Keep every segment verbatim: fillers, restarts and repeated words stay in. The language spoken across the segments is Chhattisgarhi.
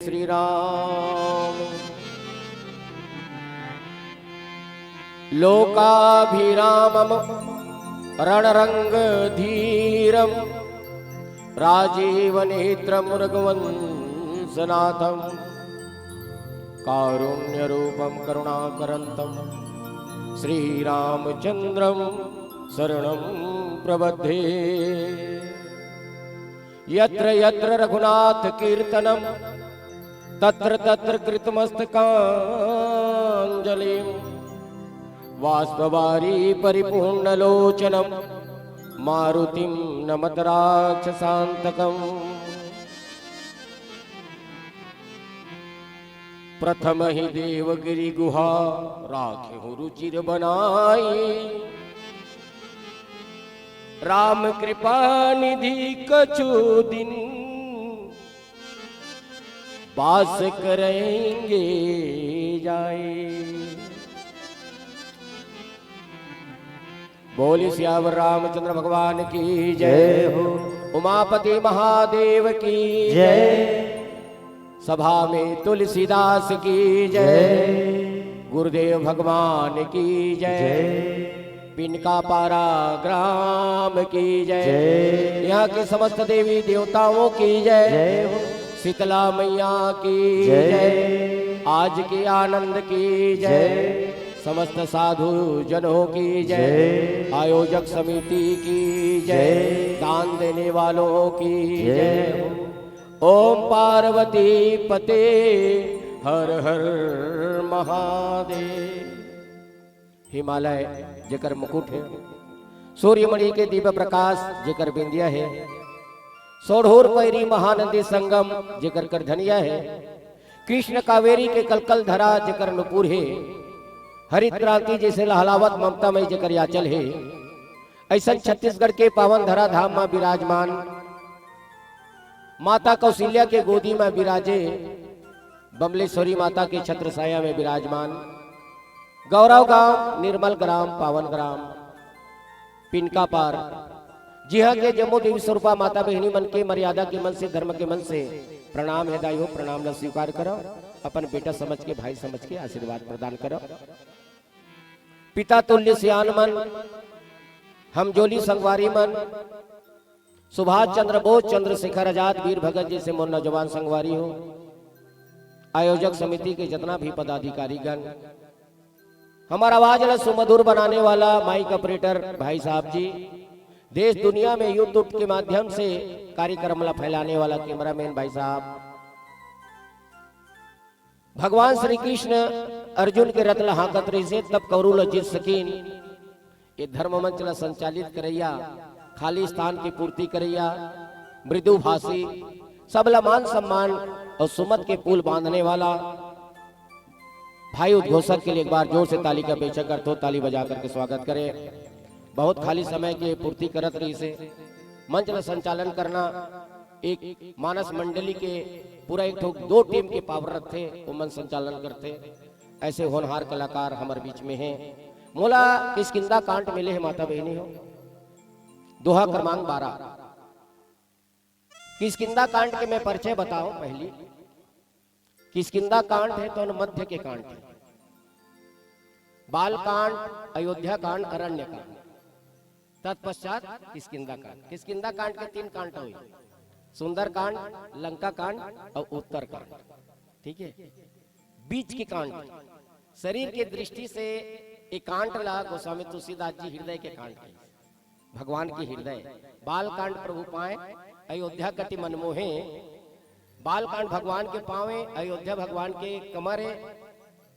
श्री राम। लोकाभिरामम रणरंग धीरम राजीव नेत्रम रघुवंशनाथम कारुण्य रूपम करुणाकरंतम श्री रामचंद्रम शरणम प्रबद्धे। यत्र यत्र रघुनाथ कीर्तनम तत्र तत्र कृतमस्तकांजलिम बाष्पवारी परिपूर्ण लोचनम मारुतिम नमत राक्षसांतकम। प्रथम ही देवगिरि गुहा राखे हूँ रुचिर बनाई। राम कृपा निधि कछु दिन बास करेंगे जाए। बोली सियावर रामचंद्र भगवान की जय हो। उमापति महादेव की जय। सभा में तुलसीदास की जय। गुरुदेव भगवान की जय। पिनका पारा ग्राम की जय। जय। यहाँ के समस्त देवी देवताओं की जय। जय हो। शीतला मैया की जय। जय। आज के आनंद की जय। जय। समस्त साधु जनों की जय। जय। आयोजक समिति की जय। जय। दान देने वालों की जय। जय। ओम पार्वती पते हर हर महादेव। हिमालय जेकर मुकुट हे, सूर्यमणि के दिव्य प्रकाश जेकर बिंदिया हे, सोढ़ोर पैरी महानंदी संगम जेकर करधनिया हे, कृष्ण कावेरी के कलकल धरा जेकर नुपुर हे, हरित क्रांति जैसे लहलावत ममता मई जेकर याचल हे, ऐसन छत्तीसगढ़ के पावन धरा धाम मा विराजमान, माता कौशल्या के गोदी मा विराजे, बमलेश्वरी माता के छत्र साया में विराजमान, गौरव गांव, निर्मल ग्राम, पावन ग्राम, पिनका पार, जिहां के जम्मो देवी स्वरूपा माता बहिनी मन के मर्यादा के मन से, धर्म के मन से प्रणाम हे दाई हो, प्रणाम ला स्वीकार करो, अपन बेटा समझ के, भाई समझ के आशीर्वाद प्रदान करो। पिता तुल्य सियान मन, हमजोली संगवारी मन, सुभाष चंद्र बोस, चंद्रशेखर आजाद, वीर भगत जैसे मोर नौजवान संगवारी हो, आयोजक समिति के जितना भी पदाधिकारी गण, हमार आवाज ला सुमधुर बनाने वाला माइक ऑपरेटर भाई साहब जी, देश दुनिया में YouTube के माध्यम से कार्यक्रम ला फैलाने वाला कैमरामैन भाई साहब, भगवान श्री कृष्ण अर्जुन के रथ ला हाँकत रहिसे, तब कौरव ला जीत सकिन। ये धर्म मंच ला संचालित करैया, खाली स्थान की पूर्ति करैया, मृदुभाषी, सबला मान सम्मान और सुमत के पुल बांधने वाला भाई उद्घोषक के लिए एक बार जोर से ताली का अपेक्षा करथो, ताली बजा करके स्वागत करें। बहुत खाली समय के पूर्ति करत रहिसे। मंच ला संचालन करना एक मानस मंडली के पूरा एक ठो दो टीम के पावर रखथे, ओमन संचालन करथे। ऐसे होनहार कलाकार हमर बीच में हे। मोला किष्किंधा कांड मिले हे माता बहिनी हो, दोहा क्रमांक बारह। किष्किंधा कांड के मैं परिचय बताओ पहली। किष्किंधा कांड हे तो मध्य के कांड हे। बाल कांड, अयोध्या कांड, अरण्य कांड, तत्पश्चात किष्किंधा कांड। किष्किंधा कांड के तीन कांड हुई, सुंदर कांड, लंका कांड और उत्तर कांड। ठीक है, बीच के कांड, शरीर के दृष्टि से एक कांड ला गोस्वामी तुलसीदास जी हृदय के कांड के, भगवान के हृदय। बाल कांड प्रभु पाए, अयोध्या कति मनमोहे। बाल कांड भगवान के पावे, अयोध्या भगवान के कमर हे,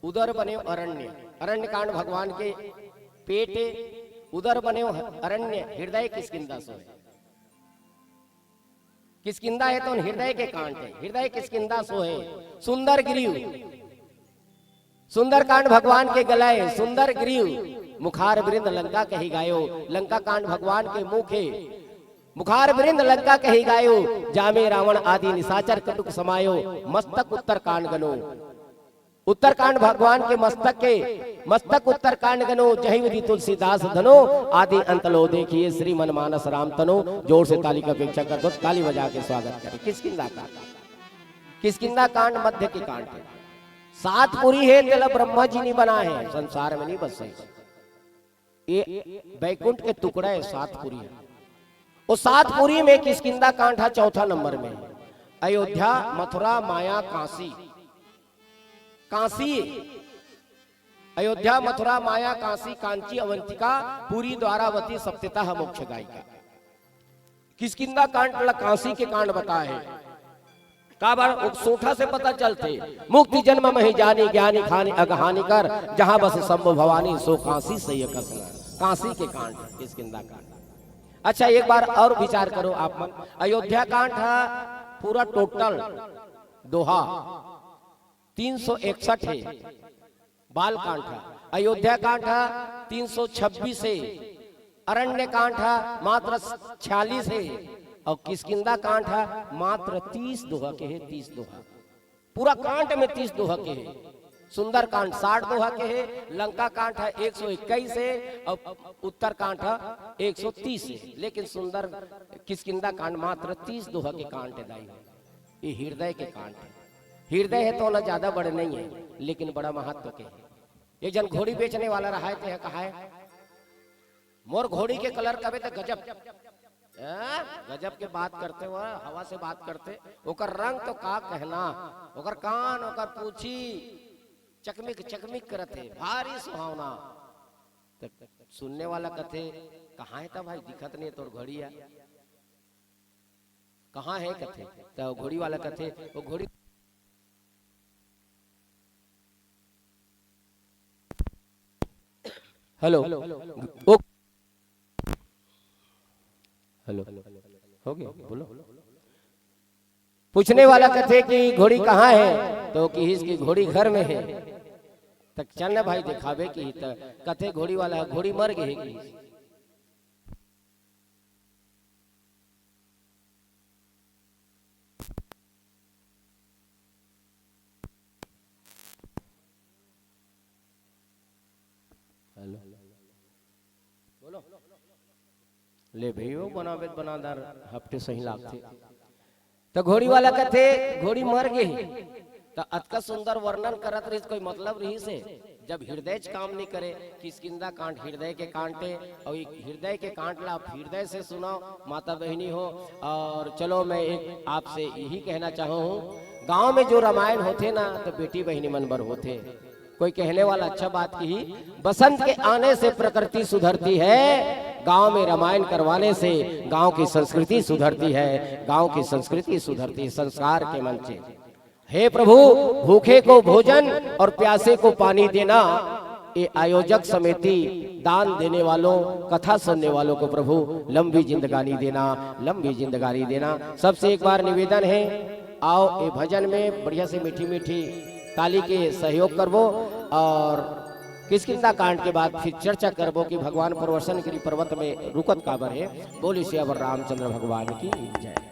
उदर बने अरण्य। अरण्य कांड भगवान के पेट हे, उदर बने अरण्य, हृदय किष्किंधा सोहे। किष्किंधा हे तो हृदय के कांड हे, हृदय किष्किंधा सोहे। सुंदर ग्रीव, सुंदरकांड भगवान के गला हे, सुंदर ग्रीव, मुखार बिरिंद लंका कहि गायो। लंका कांड भगवान के मुख हे, मुखार बिरिंद लंका कहि गायो। जामे रावण आदि निशाचर कटुक समायो, मस्तक उत्तर कांड गनो। उत्तर कांड भगवान के मस्तक के, मस्तक उत्तर कांड गनो, जहि विधि तुलसीदास धनो। आदि अंत लो देखिए श्री मन मानस राम तनो। जोर से ताली का अपेक्षा करथो, ताली बजा के स्वागत करें किष्किंधा कांड। किष्किंधा कांड मध्य के कांड हे। सात पुरी हे, तेला ब्रह्मा जी नहीं बनाए हे, संसार में नहीं बसे। ये बैकुंठ के टुकड़ा हे, सात पुरी हे। वो सात पुरी में किष्किंधा कांड हे चौथा नंबर में। अयोध्या, मथुरा, माया, काशी। काशी, अयोध्या, मथुरा, माया, काशी, कांची, अवंतिका, पुरी, द्वारावती, सप्ततः मोक्ष गायिका। किष्किंधा कांड ला काशी के कांड बताए हे। काबर ओ सोठा से पता चलथे, मुक्ति जन्म महि जानी, ज्ञानी खानी अगहानी कर, जहां बस शंभु भवानी, सो काशी सैया कसन। काशी के कांड, किष्किंधा कांड। अच्छा, एक बार और विचार करो आप मन, अयोध्या कांड हे पूरा टोटल दोहा तीन सौ इकसठ हे, बाल कांड हे। अयोध्या कांड हे तीन सौ छब्बीस हे, अरण्य कांड हे मात्र छियालीस हे, और किष्किंधा कांड हे मात्र तीस दोहा के हे, तीस दोहा। पूरा कांड में तीस दोहा के हे। सुंदर कांड साठ दोहा के हे, लंका कांड हे एक सौ इक्कीस हे, और उत्तर कांड हे एक सौ तीस हे, लेकिन सुंदर किष्किंधा कांड मात्र तीस दोहा के कांड हे दाई। ये हृदय के कांड हे। हृदय हे तो ओला ज्यादा बड़े नहीं हे, लेकिन बड़ा महत्व के हे। एक जन घोड़ी बेचने वाला रहा हे, ते कहा हे, "मोर घोड़ी के कलर कबे त गजब।" हैं? गजब के बात करथे, वो हवा से बात करथे। ओकर रंग तो का कहना, ओकर कान, ओकर पूछी चकमिक चकमिक करत हे, भारी सुहावना। त सुनने वाला कथे, "कहाँ हे त भाई, दिखत नहीं हे तोर घोड़िया?" "कहाँ हे?" कथे। त घोड़ी वाला कथे, "वो घोड़ी, हेलो, ओ, हेलो, हो गया, बोलो।" पूछने वाला कथे कि घोड़ी कहाँ हे, त किहिस कि घोड़ी घर में हे। त चल ना भाई, दिखाबे कि, त कथे घोड़ी वाला, "घोड़ी मर गे हे।" किहिस। हेलो, बोलो। ले भई, वो बनाबे त बनादार हफ्ते सही लागथे। त घोड़ी वाला कथे, "घोड़ी मर गे हे।" त अतका सुंदर वर्णन करत रहिस, कोई मतलब रहिस हे? जब हृदय च काम नहीं करे, किष्किंधा कांड हृदय के कांड हे, और ये हृदय के कांड ला आप हृदय से सुनो, माता बहिनी हो। और चलो, मैं एक आपसे यही कहना चाहूँ हूँ, गांव में जो रामायण होथे ना, त बेटी बहिनी मन बर होथे। कोई कहने वाला अच्छा बात किही, "बसंत के आने से प्रकृति सुधरती है, गांव में रामायण करवाने से गांव की संस्कृति सुधरती है, गांव की संस्कृति सुधरती है।" संस्कार के मंचे। हे प्रभु, भूखे को भोजन और प्यासे को पानी देना, ये आयोजक समिति, दान देने वालों, कथा सुनने वालों को प्रभु लंबी जिंदगानी देना, लंबी जिंदगानी देना। सबसे एक बार निवेदन हे, आओ ये भजन में बढ़िया से मीठी मीठी ताली के सहयोग करबो और किष्किंधा कांड के बाद फिर चर्चा करबो कि भगवान प्रवसन गिरी पर्वत में रुकत काबर हे। बोलिए सियावर रामचंद्र भगवान की जय।